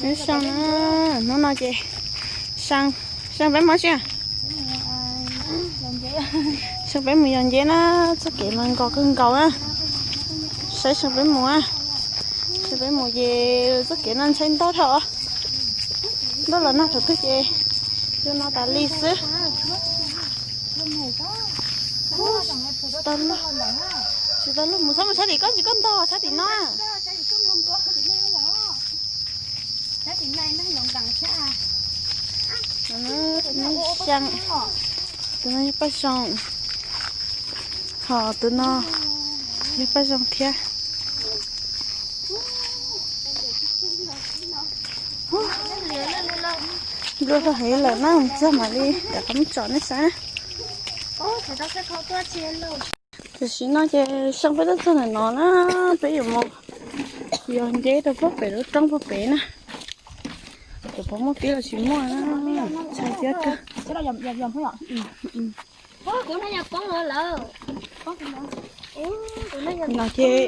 Nyob zoo na, hnub no ces Seej, Seej peb mus tsi? Seej peb mus yos nceb na, txoj kev mas nkos kawg nkaus na. Saib Seej peb mus, Seej peb mus ces txoj kev no ntshai ntau dhau. Ntuj los nag thaum twg ces yog no tas li xwb. Tsis tau luag mus, txhob mus sab tim koj, tsis koj ntog sab tim no. Tus no yog Paj Zoo, ho tus no yog Paj Zoo thiab. Nplua tau heev lawm na, txog mam li rov qab mus tsom nej saib na. Tam sim no ces Seej peb twb txog ntawm no na, peb yuav mus yos nceb rau puag pem lub roob puag pem na. Cov pov muaj fiab los tsis muaj na, ntshai fiab kawg. No ces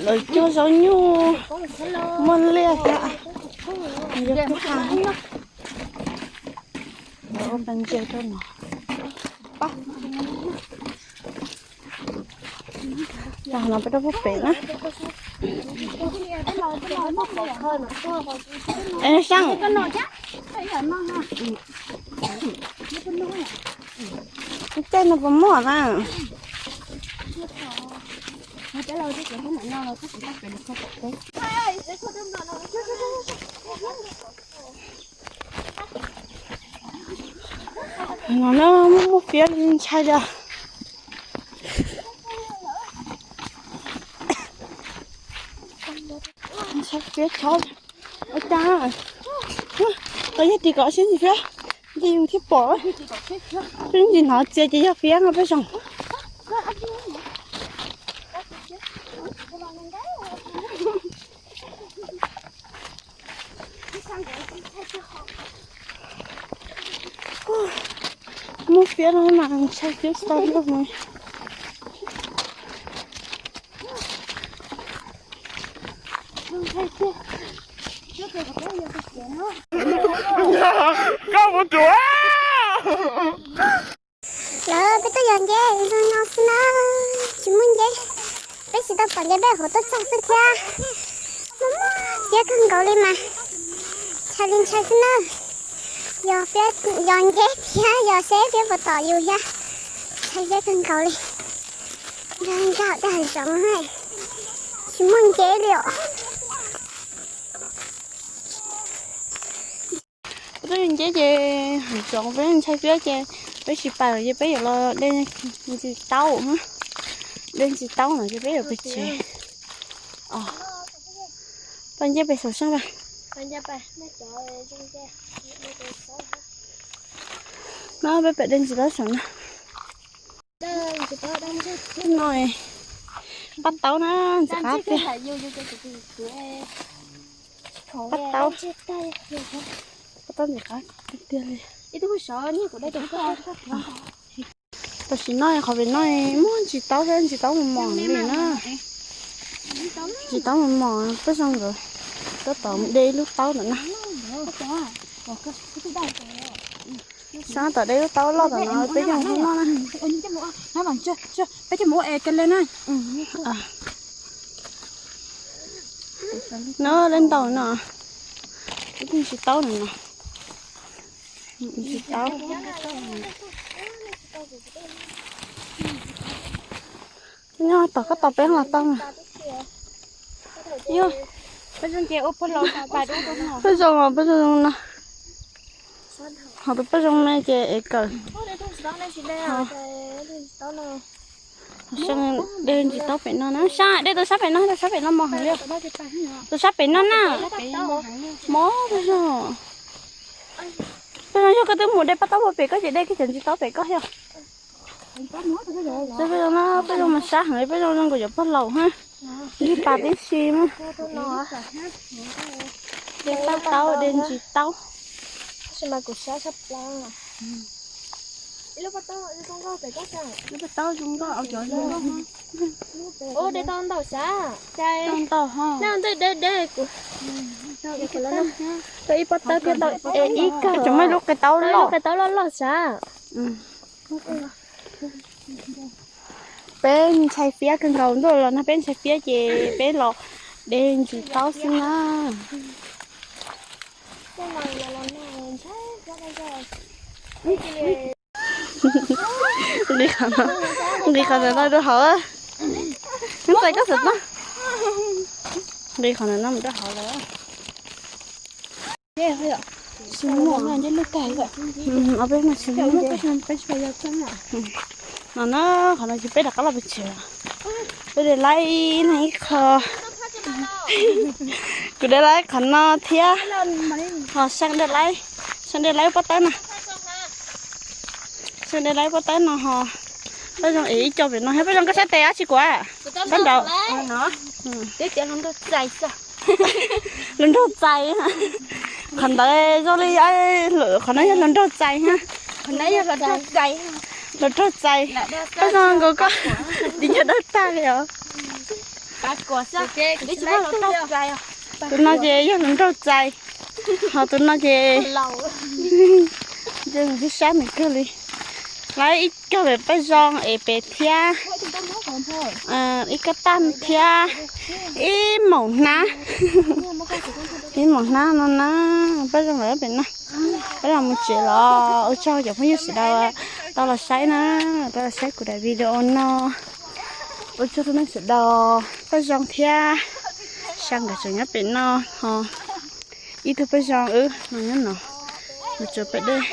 lawv cog zaub nyuj muaj liaj thiab, yog kub ha. Lawv ua pas ntses rau no. Tag no peb rau puag pem na. Es Seej, caij no puas muaj na? No na, muaj muaj fiab li ntshai li. Ntshai fiab chob. Ua cas tau yog ris kom siab ntsis fiab, ntsis yus thiaj pom. Peb ntsis hnov txia ces yog fiab no peb zoo. Muaj fiab no mas ntshai fiab tsis tau luag mus. Koj mus tsuav. Lawv peb tuaj yos nceb zoo no xwb na, tsis muaj nceb. Peb tsis tau pom nceb, peb hauv tuaj txog xwb thiab. Muaj muaj fiab kawg nkaus li mas ntshai li ntshai xwb na. Yog fiab, yos nceb thiab yog seb fiab puas tom yus thiab. Ntshai fiab kawg nkaus li. Nrog nkag tej hav zoov, tsis muaj nceb li os. Peb tuaj yos nceb ces hav zoov peb ntshai fiab ces peb tsis pais ces peb yuav los de ntsis taub, de ntsis taub no ces peb yuav pem tsev. Paj Nciab pem saum Seej pais. No peb pem de ntsis taub saum no. No, paj taub na, ntxim qab tiag. Paj taub, paj taub ntxim qab tiag tiag li. Tam sim no qhov pem no muaj ntsis taub thiab, ntsis taub mos mos li na. Ntsis taub mos mos, peb zoo nkawd tab tom de ib lub taub ntawm no. Sab tom de lub taub loj tom no peb coj mus noj na. Peb coj mus ua es ka le na. No, lej ntau no. Ib tug ntsis taub no no. Ntsis taub. Nyob tom koj tau peb los tau mas. Yog, peb zoo ces ua pag laus, peb zoo, peb zoo no. Ho tus paj zoo me ces ev kawm. Seej de ntsis taub pem no na, Seej de tus sab pem no, tus sab pem no mos heev li. Tus sab pem no na, mos peb zoo. Peb zoo yog koj twb mus de paj taub puag pem koj ces de kiag cov ntsis taub pem koj thiab. Peb zoo na, peb zoo mas sab heev li, peb zoo zoo nkaus cov pog laus ha. Lig pas tib si na. De paj taub, de ntsis taub. Lub pob taub zoo nkauj, au cov zoo nkauj. Ua de tau ntau sav, cai ntau ho, ntawm deb deb kuv. Tau ib pob taub thiab tau ib kawg. Tseem muaj lub qe taub loj, lub qe taub loj loj sav. Peb ntshai fiab kawg nkaus, ntuj los nag peb ntshai fiab ces peb los de ntsis taub xwb na. Nqis qhov no, nqis qhov no rau hauv. Neb txais koj xav no. Nqis qhov no mus rau hauv lawm. Tsis muaj, ob peb no tsis muaj. No na, qhov no ces peb rov qab los pem tsev. Peb de laib ib leeg ib qho. Kuv de laib qhov no thiab. Ho Seej de laib, Seej de laib pob tawb no. Seej de laib pob tawb no ho. Paj Zoo es ib co pem no thiab. Paj Zoo koj sab tes dab tsi kuv? Sab nraud. Lub nraug txais. Qhov ntawd zoo li, qhov no yog hluas nraug txais ha. Hluas nraug txais. Paj Zoo nkaus koj tis yog dawb tag li os. Tus no ces yog hluas nraug txais, ho tus no ces sib sab nws kawg li. Laib ib co pem Paj Zoo es pem thiab. Ib kab taj thiab ib maum hnab. Ib maum hnab no na, Paj Zoo lawv pem no. Peb los mus tsev los, ua tsaug cov phooj ywg sawv daws tau los saib na, tau los saib kuv daim video no. Ua tsaug rau nej sawv daws, Paj Zoo thiab Seej nkawd tseem nyob pem no, ho ib tug Paj Zoo wb no nyob no, mus tsuas pem dej.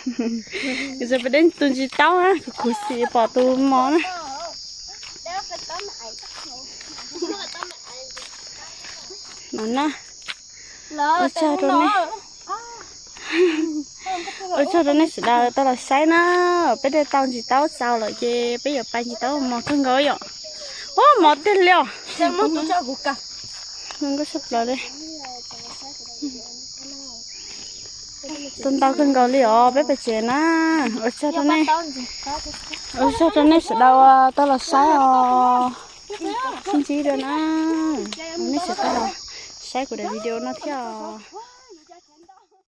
Mus tsuas pem dej tu ntsis taub na, kuv khuv xim pom tus mos na. No na. Ua tsaug rau nej, ua tsaug rau nej sawv daws tau los saib na. Peb de tau ntsis taub txaus lawm ces peb yuav pais ntsis taub mos kawg nkaus yom. Ua mos tiag li os. Nkauj sab plaws li. Tau ntau kawg nkaus li os, peb pais tsev na. Ua tsaug rau nej, ua tsaug rau nej sawv daws tau los saib os. Sib ntsib dua na, nej sawv daws saib kuv daim video no thiab os.